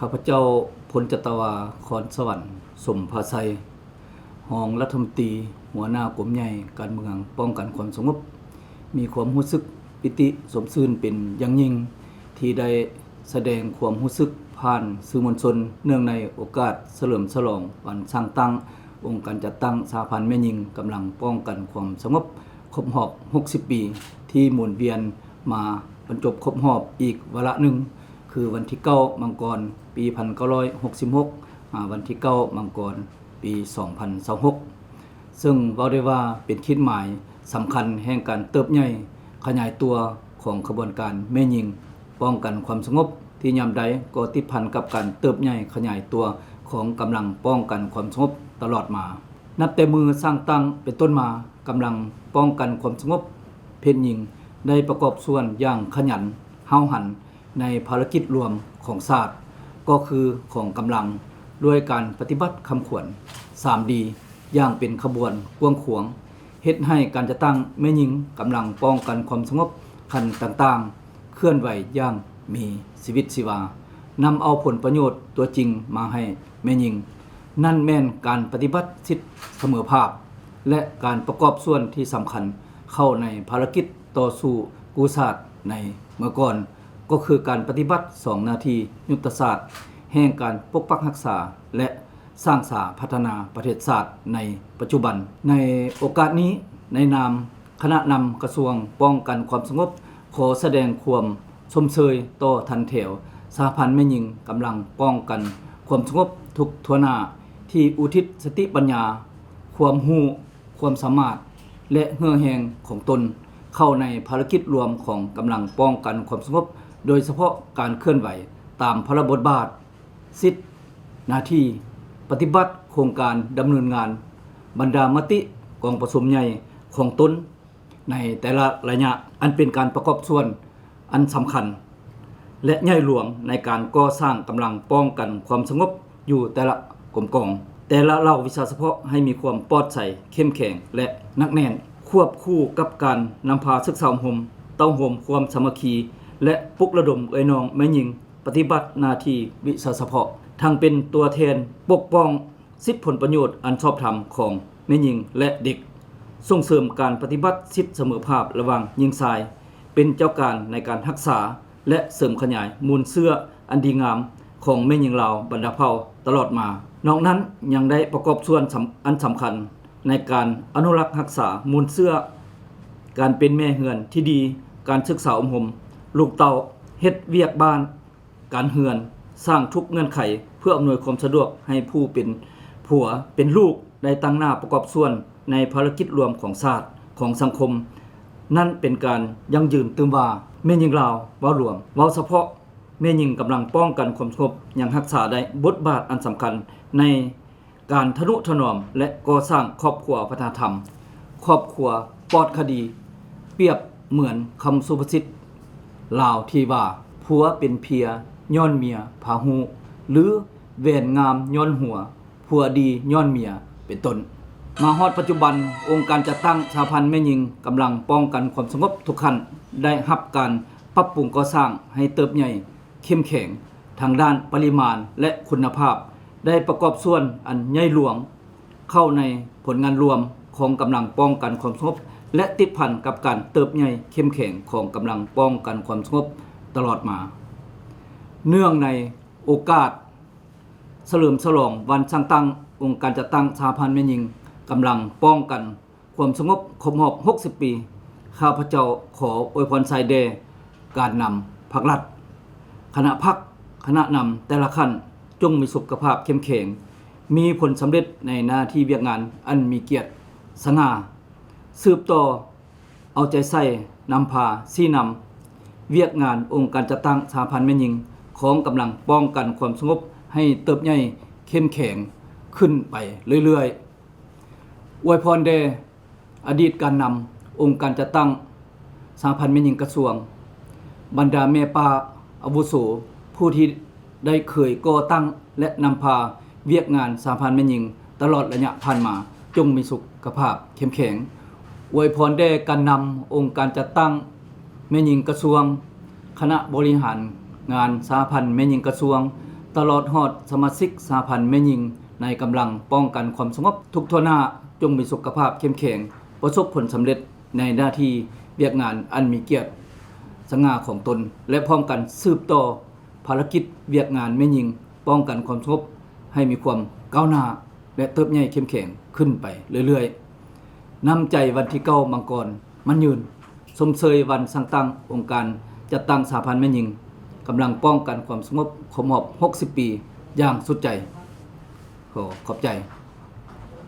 ຂ້າພະເຈົ້າ ພົນຈັດຕະວາ ຄອນສະຫວັນ ສົມພາໄຊ, ຮອງລັດຖະມົນຕີ ຫົວໜ້າກົມໃຫຍ່ການເມືອງປ້ອງກັນຄວາມສະຫງົບ, ມີຄວາມຮູ້ສຶກປີຕິຊົມຊື່ນເປັນຢ່າງຍິ່ງ ທີ່ໄດ້ສະແດງຄວາມຮູ້ສຶກຜ່ານສື່ມວນຊົນ ເນື່ອງໃນໂອກາດສະເຫຼີມສະຫຼອງວັນສ້າງຕັ້ງອົງການຈັດຕັ້ງສະຫະພັນແມ່ຍິງກຳລັງປ້ອງກັນຄວາມສະຫງົບ ຄົບຮອບຫົກສິບປີ ທີ່ໝູນວຽນມາບັນຈົບຄົບຮອບອີກວາລະໜຶ່ງ ຄືວັນທີເກົ້າ ມັງກອນ ປີພັນເກົ້າຮ້ອຍຫົກສິບຫົກ ຫາວັນທີເກົ້າ ມັງກອນ ປີສອງພັນຊາວຫົກ ເຊິ່ງເວົ້າໄດ້ວ່າເປັນຂີດໝາຍສຳຄັນແຫ່ງການເຕີບໃຫຍ່ຂະຫຍາຍຕົວຂອງຂະບວນການແມ່ຍິງປ້ອງກັນຄວາມສະຫງົບ ທີ່ຍາມໃດກໍຕິດພັນກັບການເຕີບໃຫຍ່ຂະຫຍາຍຕົວຂອງກຳລັງປ້ອງກັນຄວາມສະຫງົບຕະຫຼອດມາ. ນັບແຕ່ມື້ສ້າງຕັ້ງເປັນຕົ້ນມາ, ກຳລັງປ້ອງກັນຄວາມສະຫງົບເພດຍິງໄດ້ປະກອບສ່ວນຢ່າງຂະຫຍັນ ຫ້າວຫັນ ໃນພາລະກິດລວມຂອງຊາດ ກໍຄືຂອງກຳລັງ ດ້ວຍການປະຕິບັດຄຳຂວັນ ສາມດີ ຢ່າງເປັນຂະບວນກວ້າງຂວາງ, ເຮັດໃຫ້ການຈັດຕັ້ງແມ່ຍິງກຳລັງປ້ອງກັນຄວາມສະຫງົບຂັ້ນຕ່າງໆ ເຄື່ອນໄຫວຢ່າງມີຊີວິດຊີວາ, ນຳເອົາຜົນປະໂຫຍດຕົວຈິງມາໃຫ້ແມ່ຍິງ, ນັ້ນແມ່ນການປະຕິບັດສິດສະເໝີພາບ ແລະ ການປະກອບສ່ວນທີ່ສຳຄັນເຂົ້າໃນພາລະກິດຕໍ່ສູ້ກູ້ຊາດໃນເມື່ອກ່ອນ. ກໍຄືການປະຕິບັດສອງໜ້າທີ່ຍຸດທະສາດແຫ່ງການປົກປັກຮັກສາ ແລະ ສ້າງສາພັດທະນາປະເທດຊາດໃນປັດຈຸບັນ. ໃນໂອກາດນີ້, ໃນນາມຄະນະນຳກະຊວງປ້ອງກັນຄວາມສະຫງົບ ຂໍສະແດງຄວາມຊົມເຊີຍຕໍ່ທ່ານແຖວສະຫະພັນແມ່ຍິງກຳລັງປ້ອງກັນຄວາມສະຫງົບທຸກທົ່ວໜ້າ ທີ່ອຸທິດສະຕິປັນຍາ, ຄວາມຮູ້, ຄວາມສາມາດ ແລະ ເຫື່ອແຮງຂອງຕົນ ເຂົ້າໃນພາລະກິດລວມຂອງກຳລັງປ້ອງກັນຄວາມສະຫງົບ, ໂດຍສະເພາະການເຄື່ອນໄຫວຕາມພາລະບົດບາດ, ສິດ, ໜ້າທີ່, ປະຕິບັດໂຄງການດຳເນີນງານ, ບັນດາມະຕິກອງປະຊຸມໃຫຍ່ຂອງຕົນໃນແຕ່ລະໄລຍະ, ອັນເປັນການປະກອບສ່ວນ ອັນສຳຄັນ ແລະ ໃຫຍ່ຫຼວງໃນການກໍ່ສ້າງກຳລັງປ້ອງກັນຄວາມສະຫງົບຢູ່ແຕ່ລະກົມກອງ, ແຕ່ລະເຫຼົ່າວິຊາສະເພາະໃຫ້ມີຄວາມປອດໃສ, ເຂັ້ມແຂງ ແລະ ໜັກແໜ້ນ, ຄວບຄູ່ກັບການນຳພາສຶກສາອົບຮົມ, ເຕົ້າໂຮມຄວາມສາມັກຄີ ແລະ ປຸກລະດົມເອື້ອຍນ້ອງແມ່ຍິງປະຕິບັດໜ້າທີ່ວິຊາສະເພາະ, ທັງເປັນຕົວແທນປົກປ້ອງ ສິດຜົນປະໂຫຍດອັນຊອບທຳຂອງແມ່ຍິງ ແລະ ເດັກ, ສົ່ງເສີມການປະຕິບັດສິດສະເໝີພາບລະຫວ່າງຍິງຊາຍ, ເປັນເຈົ້າການໃນການຮັກສາ ແລະ ເສີມຂະຫຍາຍມູນເຊື້ອອັນດີງາມຂອງແມ່ຍິງລາວບັນດາເຜົ່າຕະຫຼອດມາ. ນອກນັ້ນຍັງໄດ້ປະກອບສ່ວນສຳ ອັນສຳຄັນໃນການອະນຸລັກຮັກສາມູນເຊື້ອ, ການເປັນແມ່ເຮືອນທີ່ດີ, ການສຶກສາອົບຮົມລູກເຕົ້າ, ເຮັດວຽກບ້ານ ການເຮືອນ, ສ້າງທຸກເງື່ອນໄຂເພື່ອອຳນວຍຄວາມສະດວກໃຫ້ຜູ້ເປັນຜົວເປັນລູກໄດ້ຕັ້ງໜ້າປະກອບສ່ວນໃນພາລະກິດລວມຂອງຊາດ, ຂອງສັງຄົມ, ນັ້ນເປັນການຢັ້ງຢືນຕື່ມວ່າ ແມ່ຍິງລາວເວົ້າລວມ, ເວົ້າສະເພາະ ແມ່ຍິງກຳລັງປ້ອງກັນຄວາມສະຫງົບ ຍັງຮັກສາໄດ້ບົດບາດອັນສຳຄັນໃນ ການທະນຸຖະໜອມ ແລະ ກໍ່ສ້າງຄອບຄົວວັດທະນະທຳ, ຄອບຄົວປອດຄະດີ, ປຽບເໝືອນຄຳສຸພາສິດລາວທີ່ວ່າ ຜົວເປັນເພຍຍ້ອນເມຍພາຮູ້ ຫຼື ແຫວນງາມຍ້ອນຫົວ, ຜົວດີຍ້ອນເມຍ ເປັນຕົ້ນ. ມາຮອດປັດຈຸບັນ, ອົງການຈັດຕັ້ງສະຫະພັນແມ່ຍິງກຳລັງປ້ອງກັນຄວາມສະຫງົບທຸກຂັ້ນ ໄດ້ຮັບການປັບປຸງກໍ່ສ້າງໃຫ້ເຕີບໃຫຍ່ ເຂັ້ມແຂງທາງດ້ານປະລິມານ ແລະ ຄຸນນະພາບ, ໄດ້ປະກອບສ່ວນອັນໃຫຍ່ຫຼວງເຂົ້າໃນຜົນງານລວມຂອງກຳລັງປ້ອງກັນຄວາມສະຫງົບ ແລະ ຕິດພັນກັບການເຕີບໃຫຍ່ເຂັ້ມແຂງຂອງກຳລັງປ້ອງກັນຄວາມສະຫງົບຕະຫຼອດມາ. ເນື່ອງໃນໂອກາດສະເຫຼີມສະຫຼອງວັນສ້າງຕັ້ງອົງການຈັດຕັ້ງສະຫະພັນແມ່ຍິງກຳລັງປ້ອງກັນ ຄວາມສະຫງົບຄົບຮອບຫົກສິບປີ, ຂ້າພະເຈົ້າຂໍອວຍພອນໄຊແດ່ການນຳພັກລັດ, ຄະນະພັກ, ຄະນະນຳແຕ່ລະຂັ້ນ ຈົ່ງມີສຸຂະພາບເຂັ້ມແຂງ, ມີຜົນສຳເລັດໃນໜ້າທີ່ວຽກງານອັນມີກຽດສະຫງ່າ, ສືບຕໍ່ເອົາໃຈໃສ່ນຳພາຊີ້ນຳວຽກງານອົງການຈັດຕັ້ງສະຫະພັນແມ່ຍິງຂອງກຳລັງປ້ອງກັນຄວາມສະຫງົບໃຫ້ເຕີບໃຫຍ່ເຂັ້ມແຂງຂຶ້ນໄປເລື້ອຍໆ. ອວຍພອນແດ່ ອະດີດການນຳອົງການຈັດຕັ້ງສະຫະພັນແມ່ຍິງກະຊວງ, ບັນດາແມ່ປ້າອາວຸໂສ ຜູ້ທີ່ໄດ້ເຄີຍກໍ່ຕັ້ງ ແລະ ນຳພາວຽກງານສະຫະພັນແມ່ຍິງຕະຫຼອດໄລຍະຜ່ານມາ ຈົ່ງມີສຸຂະພາບເຂັ້ມແຂງ. ອວຍພອນແດ່ການນຳອົງການຈັດຕັ້ງແມ່ຍິງກະຊວງ, ຄະນະບໍລິຫານງານສະຫະພັນແມ່ຍິງກະຊວງ, ຕ ຕະຫຼອດຮອດສະມາຊິກສະຫະພັນແມ່ຍິງໃນກຳລັງປ້ອງກັນຄວາມສະຫງົບທຸກທົ່ວໜ້າ ຈົ່ງມີສຸຂະພາບເຂັ້ມແຂງ, ປະສົບຜົນສຳເລັດໃນໜ້າທີ່ວຽກງານອັນມີກຽດສະຫງ່າຂອງຕົນ ແລະ ພ້ອມກັນສືບຕໍ່ພາລະກິດວຽກງານແມ່ຍິງປ້ອງກັນຄວາມສະຫງົບໃຫ້ມີຄວາມກ້າວໜ້າ ແລະ ເຕີບໃຫຍ່ເຂັ້ມແຂງຂຶ້ນໄປເລື້ອຍໆ. ນ້ຳໃຈວັນທີເກົ້າມັງກອນໝັ້ນຍືນ. ຊົມເຊີຍວັນສ້າງຕັ້ງອົງການຈັດຕັ້ງສະຫະພັນແມ່ຍິງກຳລັງປ້ອງກັນຄວາມສະຫງົບຄົບຮອບຫົກສິບປີຢ່າງສຸດໃຈ. ຂໍຂອບໃຈ.